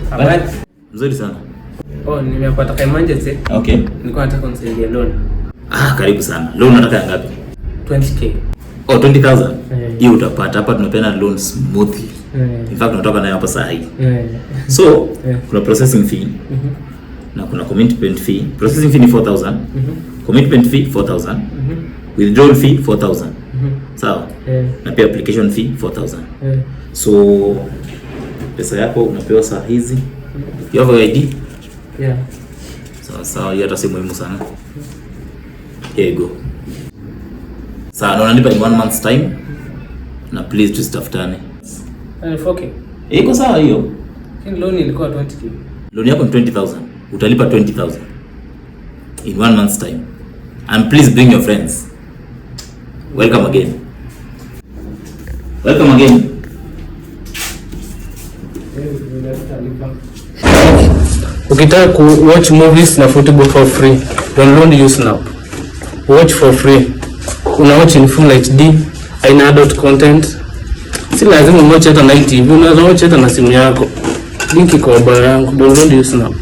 Habari. Mzuri sana. Oh, nimepata ka emergency. Okay. Nilikuwa nataka unisaidie loan. Ah, karibu sana. Loan unataka ya ngapi? 20K. Oh, 20,000. Eh. Hiyo utapata. Hapa tunapeana loan smoothly. Eh. In fact, tunatoka nayo hapa saa hii. Eh. So, Eh. kuna processing fee na kuna commitment fee. Processing fee ni 4000. Commitment fee 4000. Withdrawal fee 4000. Sawa? Eh. Na pia application fee 4000. Eh. So, pesa yako unapewa saa hizi. You have a ID? Yeah. Sawa sawa, hiyo hata si muhimu sana. Here you go. Sawa, na unanipa in one month's time. Na please tusitafutane. Eh, 4K. Iko sawa hiyo. Lakini loan ilikuwa 20K. Loan yako ni 20,000. Utalipa 20,000 in one month's time. And please bring your friends. Welcome again. Welcome again. Ukitaka ku watch movies na football for free, download YouSnap. Watch for free. Una watch in full HD, haina adult content. Si lazima watch hata na TV, unaweza watch hata na simu yako. Link iko bio yangu. Download YouSnap.